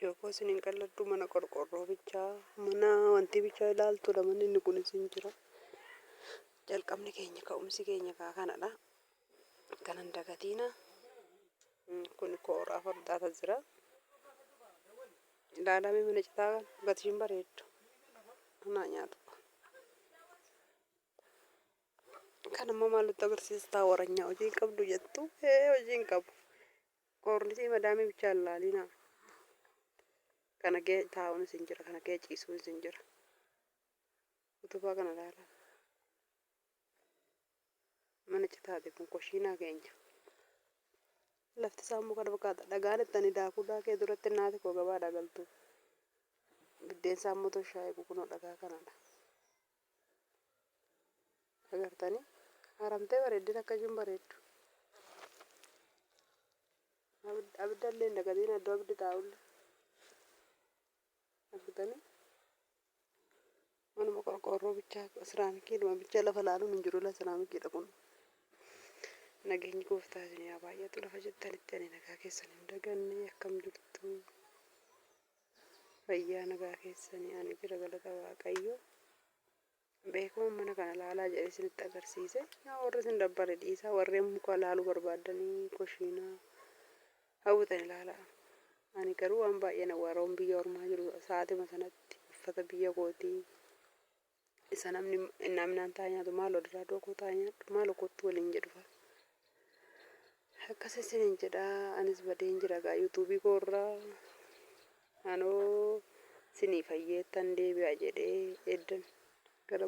Yookoo isin hin qalladdu mana qorqorroo bichaa mana wantii bichaa ilaaltudha manni inni kunis hin jira. Jalqabni keenya ka'umsi keenya kaa kanadha. Kanan dagatiina. Kun kooraa fardaata jira. Ilaalamee mana citaa kana gatiin bareeddu. Anaa nyaatu. Kan immoo maal nutti agarsiistaa waranyaa hojii hin qabdu jettu? Ee hojii hin qabu. Koornisii madaamii bichaa hin laalinaa. Kana kee taa'uun isin jira, kana kee ciisuun isin jira. Utubaa kana ilaalaa. Mana citaati kun koshiinaa keenya. Lafti isaa immoo kana fakkaata. Dhagaan itti ani daakuu daakee duratti naati koo gabaadhaa galtu. Biddeen isaa immoo toshaa eegu kunoo dhagaa kanadha. Agartanii? Haramtee bareeddin akka ishiin bareeddu. Abidda illee hin dagatiin iddoo abiddi taa'ullee. Argitanii? Manuma qorqoorroo bichaa siraamikiidhuma bichaa lafa laaluun hin jiru la siraamikiidha kun. Nageenyi gooftaa isin haa baay'atu lafa jirtanitti ani nagaa keessan hin daganne akkam jirtu. Fayyaa nagaa keessanii ani jira galata waaqayyo. Beekuma mana kana laalaa jedhee isinitti agarsiise. Yaa warri isin dabbare dhiisaa warreen muka laaluu barbaaddanii koshiinaa hawwitan ilaalaa. Ani garuu waan baay'ee na waroon biyya ormaa jiru sa'aatima sanatti uffata biyya kootii isa namni innaa minaan taa'ee nyaatu maaloo diraadoo koo taa'ee nyaadhu maaloo kottu waliin jedhu fa'a. Akkas isiniin jedha anis badeen jira gaa yuutuubii koo irraa anoo sinii fayyeettan deebi'a jedhee eddan gara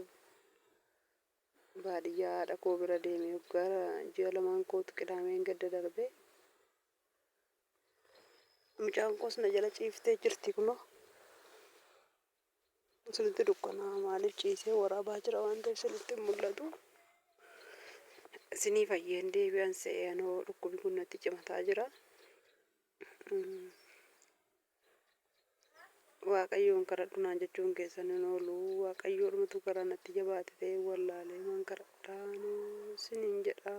baadiyyaa haadha koo bira deeme waggaa ji'a lamaan kootu qidaameen gadda darbe. Mucaan koos na jala ciiftee jirti kunoo. Isinitti dukkanaa maaliif ciisee waraabaa jira waan ta'eef isinitti hin mul'atu. Isinii fayyeen deebi'an se'ee anoo dhukkubi kun natti cimataa jira. Waaqayyoon kadhadhu naan jechuun keessan hin oolu. Waaqayyoodhumatu garaa natti jabaate ta'ee wallaalee maan kadhadhaa anoo isiniin jedha.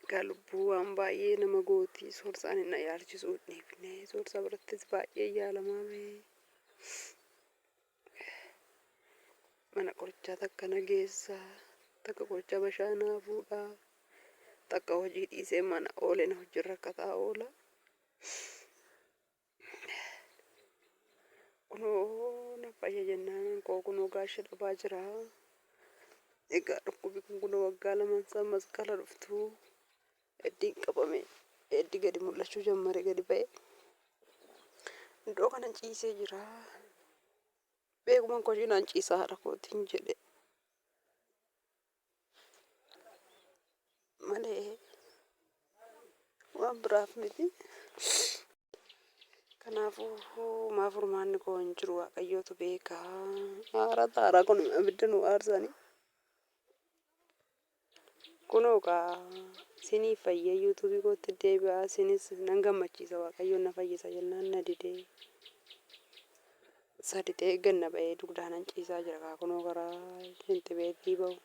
Egaa lubbuu waan baay'ee nama gooti. Soorsaan na yaalchisuu hin dhiifne. Soorsaa birattis baay'ee yaalamaa bahe. Mana qorichaa takka na geessa. Takka qoricha habashaa naa fuudha. Takka hojii dhiisee mana oole na hojii rakkataa oola. Kunoo na fayya jennaan koo kunoo gaasha dhabaa jira. Egaa dhukkubi kun kunoo waggaa lamaan isaa masqala dhuftu eddiin qabame eddi gadi mul'achuu jammare gadi ba'e. Iddoo kana ciisee jira. Beekuman koshiinaan ciisaa haadha kootiin jedhe. Malee waan biraaf miti. Kanaafuu maa furmaanni koo hin jiru waaqayyootu beeka. Aara xaaraa kun abidda nu aarsanii. Kunoo kaa siniif fayyee yuutuubii kootti deebi'aa sinis nan gammachiisa waaqayyoon na fayyisa jennaan na didee. Sadi ta'ee ganna ba'ee dugdaanan ciisaa jira kaa kunoo karaa shintibeetii ba'u.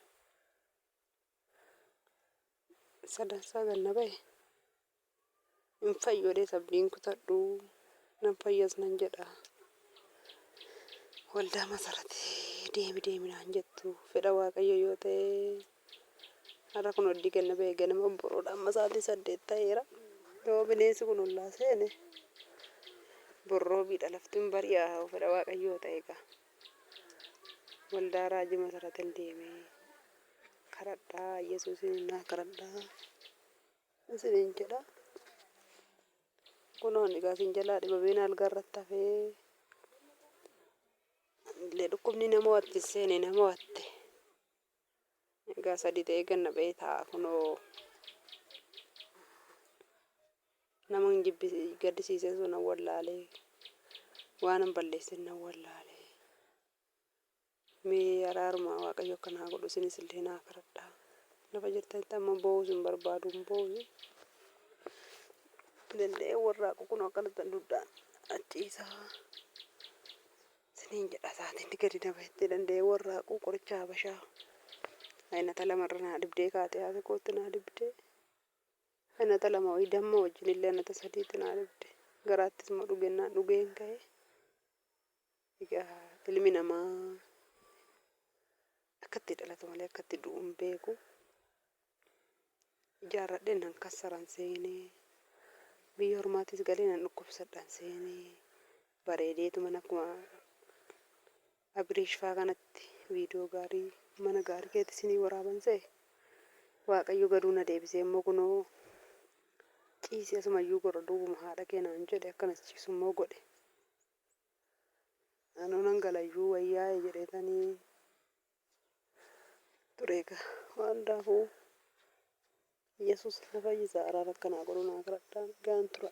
Sadansaa ganna ba'e hin fayyu jedhees abdiin kutadhu nan fayyas nan jedha. Waldaa masaratee deemi deemi naan jettu fedha waaqayyo yoo ta'e har'a kun oddii ganna ba'e ganama boroodha amma sa'aatii 8 ta'eera. Yoo bineensi kun ollaa seene bor roobiidha lafti hin bari'a fedha waaqayyoo ta'e egaa. Waldaa raajii masaratin deemee kadhadhaa yesuusin naa kadhadhaa isiniin jedha. Kunoo ani egaa isin jalaa dhibameen algaa irratti hafee illee dhukkubni nama watte seene nama watte. Egaa sadi ta'ee ganna ba'ee taa'a kunoo nama hin gaddisiisee sun nan wallaalee waan hin balleessin nan wallaalee. Mee araaruma waaqayyo akka naa godhu isinis illee naa kadhadhaa. Lafa jirtanitti amma boo'uus hin barbaadu hin boo'uus. Danda'ee warraaqu kun akkanatti dugdaan acciisaa. Isiniin jedha saatiin gadi na bahetti danda'ee warraaquu qoricha habashaa. Aynata lamarra naa dibdee kaatee haati kootti naa dibdee. Anata lama wayii damma wajjin illee anata sadiitti naa dhibde. Garaattis immoo dhugennaan dhugeen ka'e. Egaa ilmi namaa akkatti dhalatu malee akkatti du'u hin beeku. Ijaarradhee nan kassaran seenee, biyya ormaattis galee nan dhukkubsadhan seenee, bareedeetuma akkuma Abiriish faa kanatti viidiyoo gaarii mana gaarii keetti isinii waraaban se'e. Waaqayyo garuu na deebisee immoo kunoo ciisi asumayyuu godha duubuma haadha kee naan jedhe, akkanas ciisu immoo godhe. Anoo nan galayyuu wayyaa'e jedheetanii ture. Egaa waan hundaafuu Yesuus na fayyisa, araara akkanaa godhu naa kadhadhaa, nagaan tura.